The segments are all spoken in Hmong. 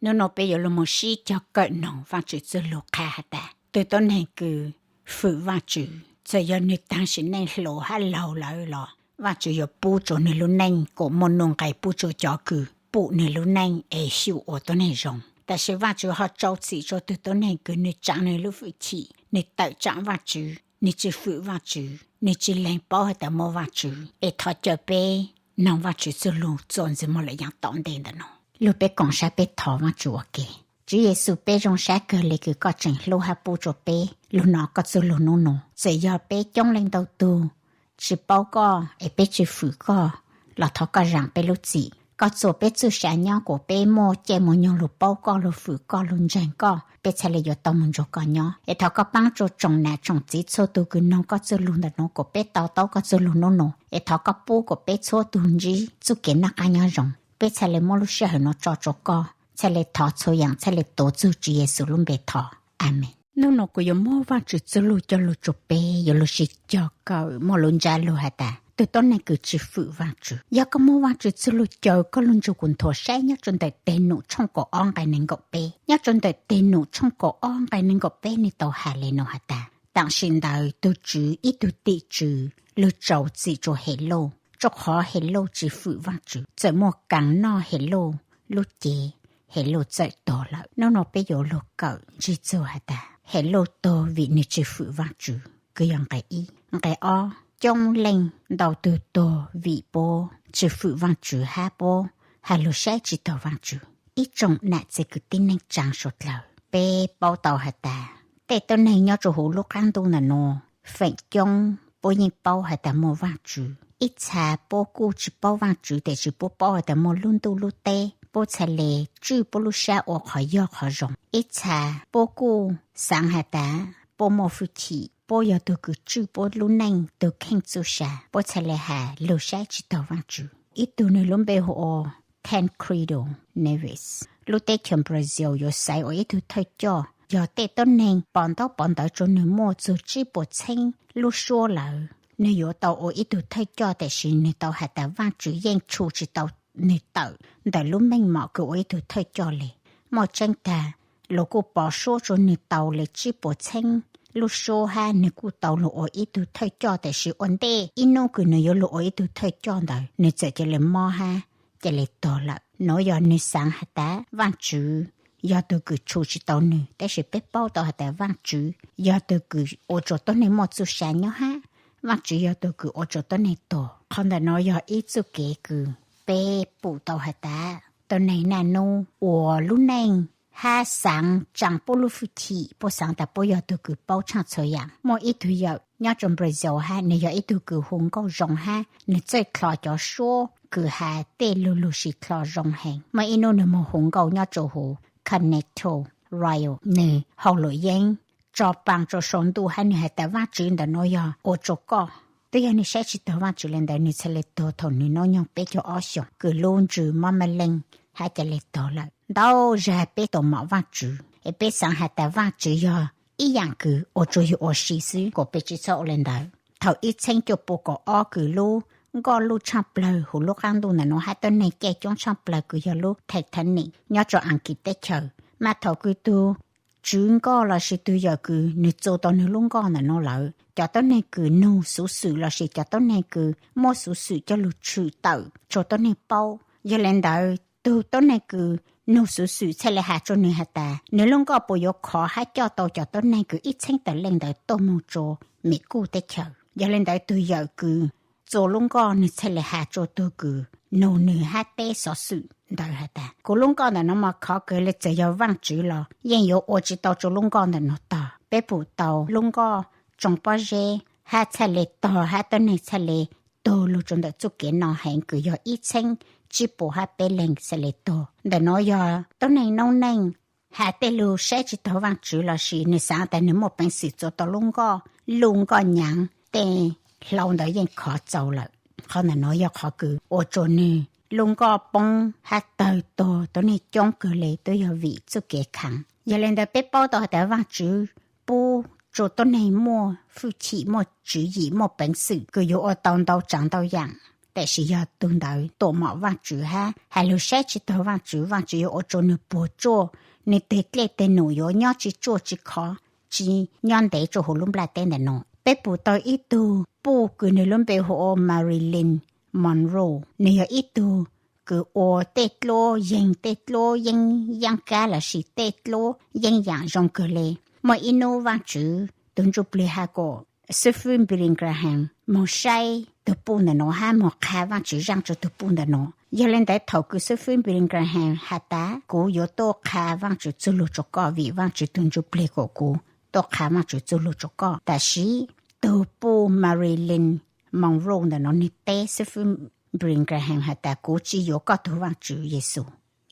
Hnub no peb yuav los mus sib cog kawm noog Vajtswv txuj lug qha has tas, tug tuab neeg kws fwm Vajtswv, txawm yog nwg taag sim neej hluas hab laug lawm los Vajtswv yuav pub rua nwg lub neej kuas muaj nuj nqes pub rua cov kws pum nwg lub neej es xyum ua tuab neeg zoo. Tab sis Vajtswv ho rau txim rua tug tuab neeg kws nwg tsaa nwg lub fwj chim, nwg tawm tsaam Vajtswv, nwg tsi fwm Vajtswv, nwg tsi lees paub has tas muaj Vajtswv. Es thov caw peb noog Vajtswv txuj lug txuas ntxiv moog lawm yav tom ntej ntawm no. Lug peb koom sab peb thov Vajtswv ua ke. Tswv Yexus, peb zoo sab kawg le kws koj tseem hlub hab pub rua peb lug nov koj txuj lug nub nua. Txawm yog peb coob leej ntau tug tsi paub koj es peb tsi fwm koj los thov koj zaam peb lub txim. Koj txuas peb txuj sa nyob kuas peb muaj caij muaj nyoog lug paub koj, lug fwm koj, lug ntseeg koj, peb txhaj le yuav tau moog nrug koj nyob. Es thov koj paab rua tsoom nam tsoom txiv txhua tug kws noog koj txuj lug ntawm nuav kuas peb to taub koj txuj lug nub nua. Es thov koj pub kuas peb txhua tug ntsib txuj kev noj qab nyob zoo, peb txhaj le muab lub sij hawm nuav tso rua koj, txhaj le thov txhua yaam, txhaj le tuav txug Tswv Yexus lub npe thov. Amees. Nub nua kuv yuav muab Vajtswv txuj lug coj lug rua peb yuav lug sib cog kawm muaj lub ntsab lug has tas, tug tuab neeg kws tsi fwm Vajtswv. Yog koj muab Vajtswv txuj lug caw koj lug nrug kuv nthuav saib nyob rua ntawm Teg Num tshooj kaum ob nqe neeg nkaum peb. Nyob rua ntawm Teg Num tshooj kaum ob nqe neeg nkaum peb nwg tau has le nuav has tas, taam sim ntawd tug Tswv ib tug tim tswv lug rau txim rua Helauj, rua qhov Helauj tsi fwm Vajtswv. Txawm muaj kaas noj Helauj lub cev, Helauj txawm tuag lawm. Nub nua peb yuav lug kawm ntsig txug has tas Helauj tuag vim nwg tsi fwm Vajtswv, kws yog nqe ib. Nqe ob, coob leej ntau tug tuag vim puab tsi fwm Vajtswv hab puab has lug saib tsi taug Vajtswv. Ib tsoom nam txiv kwv tij neej tsaa suav dlawg, peb paub tau has tas tej tuab neeg nyob rua huv lub qaab ntuj ntawm nuav feem coob puab yeej paub has tas muaj Vajtswv. Ib txha puab kuj tsi paub Vajtswv, tab sis puab paub has tas muaj lub ntuj lub teb, puab txhaj le tswj puab lub sab ua qhov yog qhov zoo. Ib txha puab kuj xaav has tas puab muaj fwj chim, puab yog tug kws tswj puab lub neej tug kheej txuj sa, puab txhaj le has lug saib tsi taug Vajtswv. Ib tug nwg lub npe hu ua Tancredo Neves, lub teb chaws Brazil yuav xaiv ua ib tug thawj coj. Yog tej tuab neeg pom ntaub pom ntawv rua nwg muaj txug tsib puas txheeb lub suab lawm, nwg yuav tau ua ib tug thawj coj, tab sis nwg tau has tas Vajtswv yeej tshu tsi tau nwg tawm ntawm lub meej mom kws ua ib tug thawj coj le. Muaj tseeb tag, luag kuj pov suab rua nwg tau le tsib puas txheeb lub suab hab nwg kuj tau lug ua ib tug thawj coj, tab sis ua ntej ib nub kws nwg yuav lug ua ib tug thawj coj ntawd nwg txawm ca le mob hab ca le tuag lawm. Nuav yog nwg xaav has tas Vajtswv yog tug kws tshu tsi tau nwg, tab sis peb paub tau has tas Vajtswv yog tug kws ua rua tuab neeg muaj txuj sa nyob hab Vajtswv yog tug kws ua rua tuab neeg tuag. Qhov ntawm nuav yog ib txuj kev kws peb pum tau has tas tuab neeg naj nub ua lub neej hab xaav tsaa puab lub fwj chim, puab xaav tas puab yog tug kws paub tshaaj txhua yaam. Muaj ib tug yawm nyob rua Brazil hab nwg yog ib tug kws hu nkauj zoo hab nwg txawj dlhos cov suab kws has tej lug lug sis dlhos zoo heev. Muaj ib nub nwg moog hu nkauj nyob rua huv Caneto Rio, nwg haus luam yeeb tso paas rua sau ntuj hab nwg has tas Vajtswv, ntawm nuav yog ua rua koj. Twb yog nwg saib tsi taug Vajtswv le ntawd nwg txhaj le tuag thaum nwg nub nyoog peb caug ob xyoos, kws lub ntsws mob ma leej hab ca le tuag lawm. Ntau zag peb tau mom Vajtswv es peb xaav has tas Vajtswv yog ib yaam kws ua rua yug ua si xwb, kuas peb tsi txhob ua le ntawd. Thaum ib txheeb cuaj pua kaum ob kws lub nkoj luj tshaaj plawg huv lub qaab ntuj ntawm nuav hab tuab neeg caij coob tshaaj plawg kws yog lub Titanic nyob rua Askiv teb chaws, mas thaum kws tug tswv nkoj lossis tug yawm kws nwg txua tau nwg lub nkoj ntawm nuav lawm, cov tuab neeg kws nug xuv xwm lossis cov tuab neeg kws muab xuv xwm coj lug tshwm tawm rua tuab neeg paub. Yog le ntawd tug tuab neeg kws nug xuv xwm txhaj le has rua nwg has tas nwg lub nkoj puas yuav khov hab coj tau cov tuab neeg kws ib txheeb tawm leej ntawd tuaj moog rua Mim Kuj teb chaws. Yog le ntawd tug yawm kws txua lub nkoj nwg txhaj le has rua tug kws nug nwg hab teb xov xwm ntawd has tas kuv lub nkoj ntawm nuav mas khov kawg le, txawm yog Vaajtswv los yeej yuav ua tsi tau rua lub nkoj ntawm nuav tog. Peb pum tau lub nkoj tsoo pob zeb hab txhaj le tog hab tuab neeg txhaj le tug lug rua ntawm txuj kev no heev kws yog ib txheeb tsib puas hab peb leeg txhaj le tug. Ntawm nuav yog tuab neeg noob neej has tej lug saib tsi taug Vaajtswv lossis nwg xaav tas nwg muaj peev xwm txua tau lub nkoj luj nkoj nyaav, tej hlau ntawd yeej khov txaus lawm. Qhov ntawm nuav yog qhov kws ua rua nwg lub nkoj poob hab tawg tuag tuab neeg coob kawg le, twb yog vim txuj kev khaav. Yog le ntawd peb paub tau has tas Vaajtswv pub rua tuab neeg muaj fwj chim, muaj tswv yim, muaj peev xwm kws yuav ua tau ntau tsaav ntau yaam. tiam sis yog tug ntawd tuam mom Vaajtswv hab has lug saib tsi taug Vaajtswv, Vaajtswv yuav ua rua nwg puam tsuaj, nwg teg dlej teg num yuav nyob tsi tsuaj tsi khov, tsi nyob ntev rua huv lub nplaj teb ntawm nuav. Peb pum tau ib tug puj kws nwg lub npe hu ua Marilyn Monroe, nwg yog ib tug kws ua tej dluab yeeg, tej dluab yeeb yaab kab lossis tej dluab yeeb yaam zoo kawg le. Muaj ib nub Vaajtswv tug ntsuj plig has kuas xib fwb Billy Graham moog saib tug puj ntawm nuav hab moog qha Vaajtswv zaaj rua tug puj ntawm nuav. Yog le ntawd thaus kws xib fwb Billy Graham has tas, kuv yuav tuaj qha Vaajtswv txuj lug rua koj vim Vaajtswv tug ntsuj plig kuas kuv tuaj qha Vaajtswv txuj lug rua koj. Tam sis tug puj Marilyn Monroe ntawm nuav nwg teb xib fwb Billy Graham has tas, kuv tsi yuav koj tug Vaajtswv Yexus.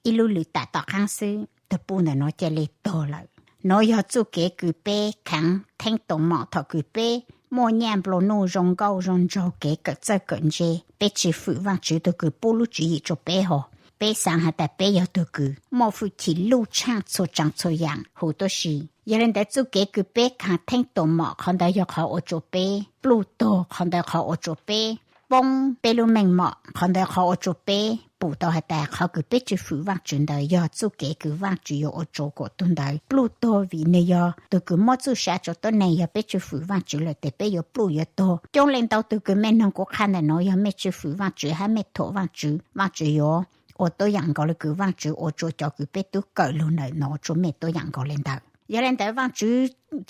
Ib lub lwm tam tom qaab xwb tug puj ntawm nuav ca le tuag lawm. Nuav yog txuj kev kws peb khaav theeb tuam mom thaus kws peb muaj nyaj nplua nuj zoo nkauj zoo nraug, kev kawm txawj kawm ntse, peb tsi fwm Vaajtswv tug kws pub lub tswv yim rua peb hov. Peb xaav has tas peb yog tug kws muaj fwj chim luj tshaaj txhua tsaam txhua yaam huv tuab si. Yog le ntawd txuj kev kws peb khaav theeb tuam mom, qhov ntawd yog qhov ua rua peb pluj tuag, qhov ntawd qhov ua rua peb poob peb lub meej mom, qhov ntawd qhov ua rua peb pum tau has tas qhov kws peb tsi fwm Vaajtswv ntawd yog txuj kev kws Vaajtswv yuav ua rua kuas tug ntawd pluj tuag, vim nwg yog tug kws muab txuj sa rua tuab neeg. Yog peb tsi fwm Vaajtswv lawm tes peb yuav pluj yuav tuag. Coob leej ntau tug kws mej noog kuv qha ntawm nuav, yog mej tsi fwm Vaajtswv hab mej thuam Vaajtswv, Vaajtswv yuav ua tuab yaam nkaus le kws Vaajtswv ua rua cov kws peb tub kawm lug ntawm nuav rua mej tuab yaam nkaus le ntawd. Yog le ntawd Vaajtswv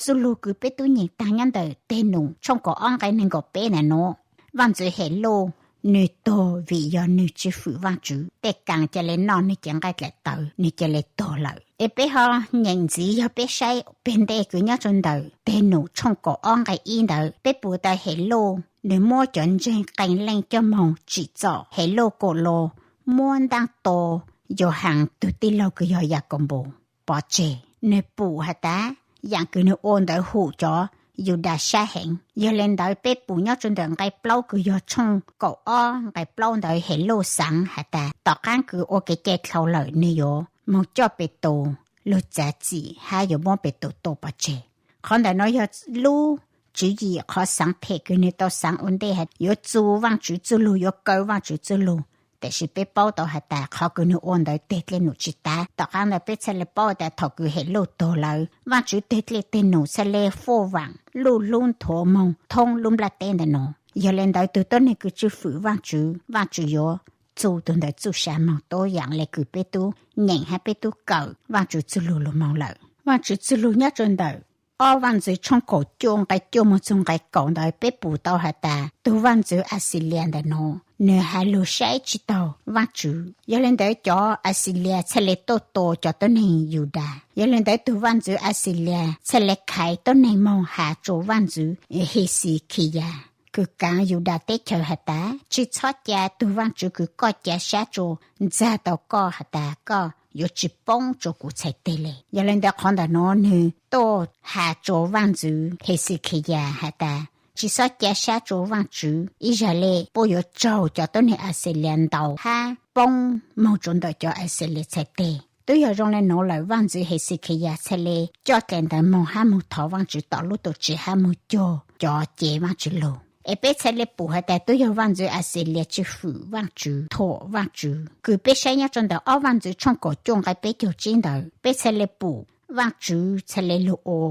txuj lug kws peb tub nyeem taag nyob ntawm Teg Num tshooj kaum ob nqai neeg nkaum peb ntawm nuav, vaaj ntxwv Helauj nwg tuag vim yog nwg tsi fwm Vaajtswv. Tej kaas ca le noj nwg cev nqaij dlaim tawv, nwg ca le tuag lawm. Es peb ho nyeem ntxiv, yog peb saib peg ntej kws nyob rua ntawm Teg Num tshooj kaum ob nqai ib ntawd, peb pum tau Helauj nwg muab cov ntseeg qee leej coj moog tsim txom Helauj kaum los muab ntaaj tua Yauhaas tug tij laug kws yog Yakaunpaus pov tseg. Nwg pum has tas yaam kws nwg ua ntawd hum cov Yudas sab heev. Yog le ntawd peb pum nyob rua ntawm nqai plaub kws yog tshooj kaum ob nqai plaub ntawd, Helauj xaav has tas tom qaab kws ua kev cai dlhau lawm nwg yuav moog coj Petus lug txav txim hab yuav muab Petus tua pov tseg. Qhov ntawm nuav yog lub tswv yim qhov xaav phem kws nwg tau xaav ua ntej has yuav txu Vaajtswv txuj lug, yuav kaw Vaajtswv txuj lug. Tiam sis peb paub tau has tas qhov kws nwg ua ntawd teg dlej num tsi tav. Tom qaab ntawd peb txhaj le paub tas thaus kws Helauj tuag lawm, Vaajtswv teg dlej teg num txhaj le fuaj vaam luj hlub nthuav moog thoob lub nplaj teb ntawm nuav. Yog le ntawd tug tuab neeg kws tsi fwm Vaajtswv, Vaajtswv yuav txu tug ntawd txuj sa moog tuab yaam le kws peb tub nyeem hab peb tub kawm Vaajtswv txuj lug lug moog lawm. Vaajtswv txuj lug nyob rua ntawm ob Vaajntxwv tshooj kaum cuaj nqai cuaj moog txug nqai kaum ntawd peb pum tau has tas tug vaajntxwv Axilias ntawm nuav nwg has lug saib tsi taug Vaajtswv. Yog le ntawd cov Axilias txhaj le tuaj tua cov tuab neeg Yudas. Yog le ntawd tug vaajntxwv Axilias txhaj le khaiv tuab neeg moog has rua vaajntxwv Hexikhiyas kws kaav Yudas teb chaws has tas, tsi txhob ca tug Vaajtswv kws koj ca sab rua ntxag tau koj has tas koj yuav tsi poob rua kuv txhais teg le. Yog le ntawd qhov ntawm nuav nwg tuaj has rua vaajntxwv Hexikhiyas has tas, tsi xob ca sab rua Vaajtswv, Israelis puab yuav raug cov tuab neeg Axilias ntaus hab poob moog rua ntawm cov Axilias txhais teg. Tub yog zoo le nuav lawm vaajntxwv Hexikhiyas txhaj le coj dlaim ntawv moog hab moog thov Vaajtswv tom lub tuam tsev hab moog cuag cov cev Vaajtswv lug. Es peb txhaj le pum has tas tub yog vaajntxwv Axilias tsi fwm Vaajtswv, thuam Vaajtswv. Kws peb saib nyob rua ntawm ob Vaajntxwv tshooj kaum cuaj nqai peb caug tsib ntawd, peb txhaj le pum Vaajtswv txhaj le lug ua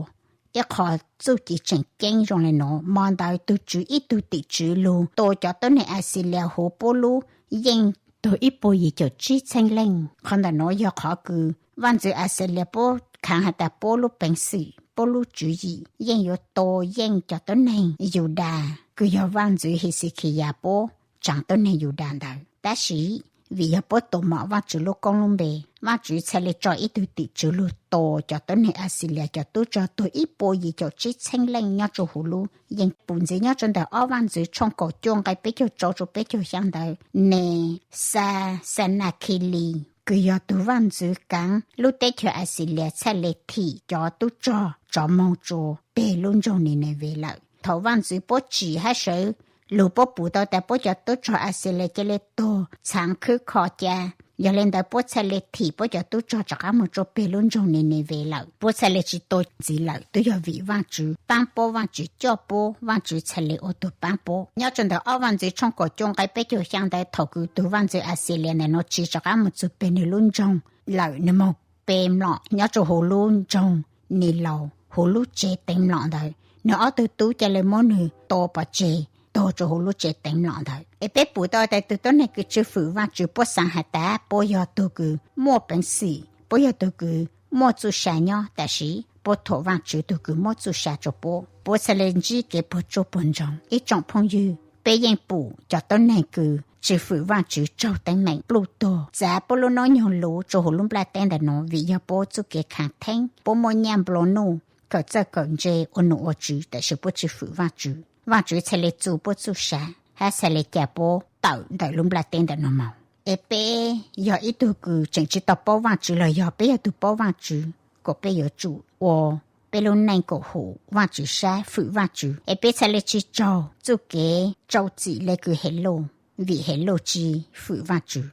ib qho txuj ci tseem ceeb zoo le nuav. Mo ntawd tug Tswv ib tug tim tswv lug tua cov tuab neeg Axilias huv puab lub yeej tug ib puas yim caum tsib txheeb leej. Qhov ntawm nuav yog qhov kws vaajntxwv Axilias puab khaav has tas puab lub peev xwm, puab lub tswv yim yeej yuav tua yeej cov tuab neeg Yudas kws yog vaajntxwv Hexikhiyas puab tsaav tuab neeg Yudas ntawd. Tab sis vim yog puab tuam mom Vaajtswv lub koob lub npe, Vaajtswv txhaj le tso ib tug tim tswv lug tua cov tuab neeg Axilias cov tub rog tuag ib puas yim caum tsib txheeb leej nyob rua huv lub yeej. Pum ntxiv nyob rua ntawm ob Vaajntxwv tshooj kaum cuaj nqai peb caug rau rua peb caug xyaa ntawd, Nesaxanakhilis kws yog tug vaajntxwv kaav lub teb chaws Axilias txhaj le thim cov tub rog rov moog rua teg lub nroog Nineves lawm. Thaum vaajntxwv puab tsim hab sawv lug puab pum tau tas puab cov tub rog Axilias ca le tuag txhaav khwb kho ca Yog li ntawd puab txhaj le thim puab cov tub rog rov qab moog tsua peg lub nroog Ninives lawm. Puab txhaj le tsi tua ntxiv lawm, twb yog vim Vaajtswv paab puab, Vaajtswv coj puab, Vaajtswv txhaj le ua tug paab puab. Nyob rua ntawm ob Vaajntxwv tshooj kaum cuaj nqai peb caug xyaa ntawd, thaum kws tug vaajntxwv Axilias ntawm nuav tsi rov qab moog txug peg nwg lub nroog lawm, nwg moog pe mlom nyob rua huv lub nroog Nilaus huv lub tsev teev mlom ntawd. Nwg ob tug tub ca le muab nwg tua pov tseg tuag rua huv lub tsev teev mlom ntawd. Es peb pum tau tas tug tuab neeg kws tsi fwm Vaajtswv, puab xaav has tas puab yog tug kws muaj peev xwm, puab yog tug kws muaj txuj sa nyob, tam sis puab thuam Vaajtswv tug kws muab txuj sa rua puab, puab txhaj le ntsib kev puag tsuaj puag ntsoog. Ib tsoom phooj ywg, peb yeej pum cov tuab neeg kws tsi fwm Vaajtswv raug teeb meem pluj tuag, txav puab lub noob nyoog luv rua huv lub nplaj teb ntawm nuav vim yog puab txuj kev khaav theeb, puab muaj nyaj nplua nuj kawm txawj kawm ntse ua nom ua tswv, tam sis puab tsi fwm Vaajtswv. Vaajtswv txhaj le txu puab txuj sa hab txhaj le ca puab tawm ntawm lub nplaj teb ntawm nuav moog. Es peb yog ib tug kws tseem tsi tau paub Vaajtswv los yog peb yog tug paub Vaajtswv, kuas peb yuav tsum ua peb lub neej kuas hum Vaajtswv sab, fwm Vaajtswv, es peb txhaj le tsi raug txuj kev rau txim le kws Helauj, vim Helauj tsi fwm Vaajtswv.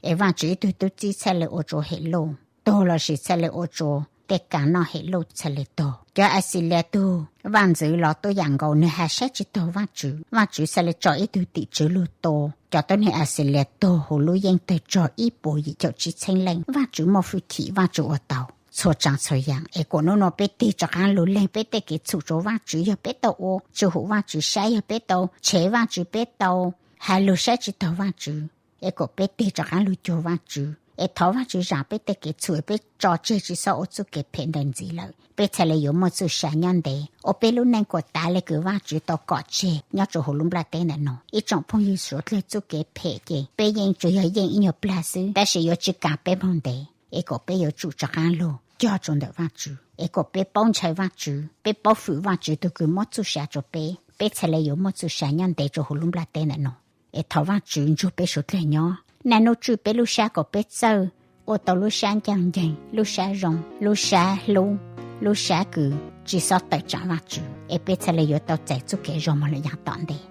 Es Vaajtswv ib tug tub txib txhaj le ua rua Helauj tuag lossis txhaj le ua rua tej kav noj Helauj txhaj le tuag. Cov Axilias tug vaajntxwv los tuab yaam nkaus, nwg has saib tsi taug Vaajtswv, Vaajtswv txhaj le tso ib tug tim tswv lug tua cov tuab neeg Axilias tuag huv lub yeej tawg rog ib puas yim caum tsib txheeb leej. Vaajtswv muaj fwj chim, Vaajtswv ua tau txhua tsaam txhua yaam. Es kuas nub nua peb tig rov qaab lug leeg peb tej kev txhum rua Vaajtswv, yog peb tau ua tsi hum Vaajtswv sab, yog peb tau tshev Vaajtswv, peb tau has lug saib tsi taug Vaajtswv, es kuas peb tig rov qaab lug cuag Vaajtswv, es thov Vaajtswv zaam peb tej kev txhum, peb tso tseg tsi xob ua txuj kev phem ntawd ntxiv lawm, peb txhaj le yuav muaj txuj sa nyob ntev ua peb lub neej kuas tav le kws Vaajtswv tau kom tseg nyob rua huv lub nplaj teb ntawm nuav. Ib tsoom phooj ywg suav dlawg, txuj kev phem ces peb yeej tsuas yog yeej ib nyuag plag xwb, tab sis yuav tsi kaam peb moog ntev, es kuas peb yuav tsum rov qaab lug cog rua ntawm Vaajtswv, es kuas peb paub ntshai Vaajtswv, peb paub fwm Vaajtswv tug kws muab txuj sa rua peb, peb txhaj le yuav muaj txuj sa nyob ntev rua huv lub nplaj teb ntawm nuav. Es thov Vaajtswv ntsuag peb suav dlawg nyob. Naj nub tswj peb lub sab kuas peb txawj ua tau lub sab ncaaj nceeg, lub sab zoo, lub sab hlub, lub sab kws tsi xob tawm tsaam Vaajtswv, es peb txhaj le yuav tau txais txuj kev zoo moog lawm yav tom ntej.